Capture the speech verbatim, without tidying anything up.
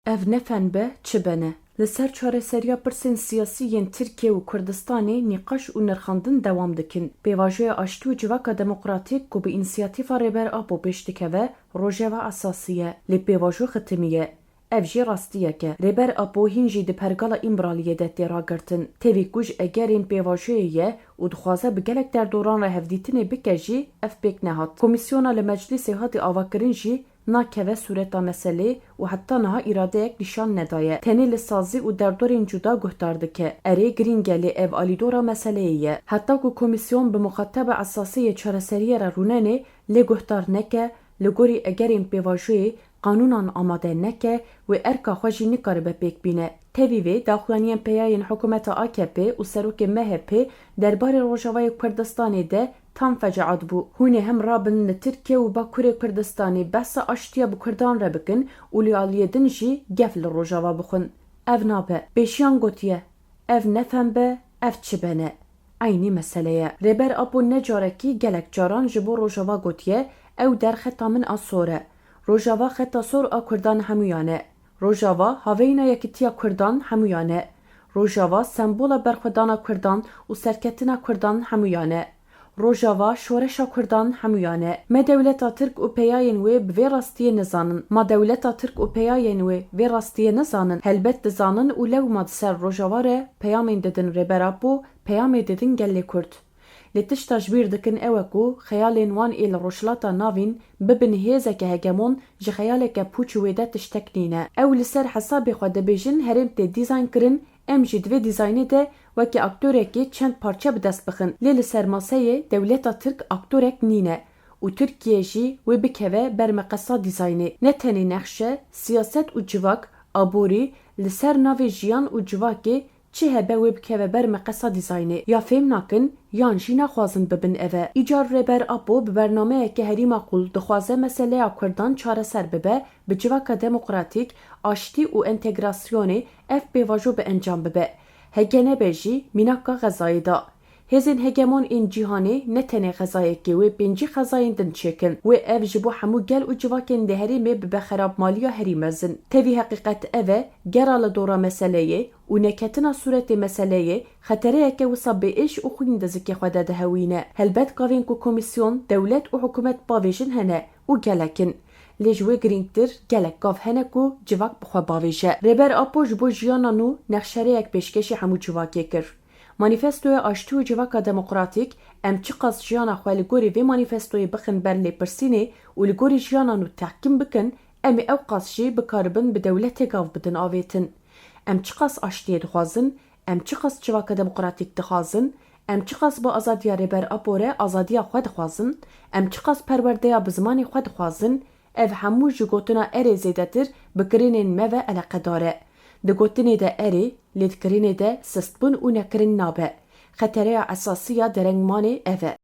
Ev ne fen be, çi be ne. Li ser çareseriya pirsên siyasî yên Tirkiye û Kurdistanê nîqaş û nirxandin dewam dikin. Pêvajoya Aştî û Civaka Demokratîk ku bi însiyatîfa Rêber Apo pêş dikeve, rojeva esasî ye, lê pêvajo xitimiye. Ev jî rastiyek e. Rêber Apo hîn jî di pergala Îmraliyê de tê ragirtin. Tevî ku ji egerên pêvajoyê ye û dixwaze bi gelek derdoran re hevdîtinê bike jî, ev pêk nehat. Komîsyona li meclîsê hatî avakirin jî nakeve sûreta meselê û heta niha îradeyek nîşan nedaye. Tenê li sazî û derdorên cuda guhdar dike. Erê, girîng e, lê ev alîdora meseleyê ye. Heta ku komîsyon bi muxateba esasî yê çareseriyê re rûnenê, lê guhdar neke, li gorî egerên pêvajoyê qanûnan amade neke, wê erka xwe jî nikaribe pêk bîne. Tevî vê, daxuyaniyên peyayên hikûmeta A K P û serokê M H P derbarê Rojavayê Kurdistanê de tam fecaat bû. Hûn ê hem rabin li Tirkiye û Bakurê Kurdistanê behsa aştiya bi Kurdan re bikin û li aliyê din jî gef li Rojava bixwin. Ev nabe. Pêşiyan gotiye, ev ne fen be, ev çi be ne. Eynî mesele ye. Rêber Apo ne carekî, gelek caran ji bo Rojava gotiye, ew der xeta min a sor e. Rojava xeta sor a Kurdan hemûyan e. Rojava haveyna yekitiya Kurdan hemûyan e. Rojava sembola berxwedana Kurdan û serketina Kurdan hemûyan e. Rojava şoreşa Kurdan hemûyan e. Me dewleta Tirk û peyayên wê bi vê rastiyê nizanin. Ma dewleta Tirk û peyayên wê vê rastiyê nizanin? Helbet dizanin û lewma di ser Rojava re peyamên didin Rêber Apo, peyamê didin gelê Kurd. Lê tişta ji bîr dikin ew e ku xeyalên wan ê li Rojhilata Navîn bibin hêzeke hegemon, ji xeyaleke pûç û wê de tiştek nîne. Ew li ser hesabê xwe dibêjin herêm tê dîzayn kirin, em jî di vê dîzaynê de wekî aktorekê çend parçe bi dest bixin. Lê li ser maseyê dewleta Tirk aktorek nîne û Tirkiye jî wê bikeve ber meqesa dîzaynê. Ne tenê nexşe, siyaset û civak, aborî, li ser navê jiyan û civakê çi hebe wê bikeve ber meqesa dîzaynê. Ya fêm nakin, yan jî naxwazin bibin ev e. Îcar Rêber Apo bi bernameyeke herî maqûl dixwaze meseleya Kurdan çareser bibe, bi civaka demokratîk, aştî û entegrasyonê ev pêvajo bi encam bibe. Heke nebe jî mînaka Xezayê da. Hêzên hegemon ên cîhanê ne tenê Xezayekê wê pêncî Xezayên din çêkin. Wê ev ji bo hemû gel û civakên di herêmê bibe xerabmaliya herî mezin. Tevî heqîqet ev e, gera li dora meseleyê û neketina sûretê meseleyê xetereyeke wisa bêêş û xwîn di zikê xwe de dihewîne. Helbet gavên ku komîsyon, dewlet û hikûmet bavêjin hene û gelek in. Lê ji wê girîngtir gelek gav hene ku civak bi xwe bavêje. Rêber Apo ji bo jiyana nû nexşereyek pêşkêşî hemû civakê kir. Manîfestoya Aştî û Civaka Demokratîk, em çiqas jiyana xwe li gorî vê manîfestoyê bixin ber lêpirsînê û li gorî jiyana nû tehkîm bikin, em ê ewqas jî bikaribin bi dewletê gav bidin avêtin. Em çiqas aştiyê dixwazin, em çiqas civaka demokratîk dixwazin, em çiqas bi azadiya Rêber Apo re azadiya xwe dixwazin, em çiqas perwerdeya bi zimanê xwe dixwazin, ev hemû ji gotina erê zêdetir bi kirinên me ve eleqedar e. Di gotinê de erê, lê di kirinê de sistbûn û nekirin nabe. Xetereya esasî ya derengmanê ev e.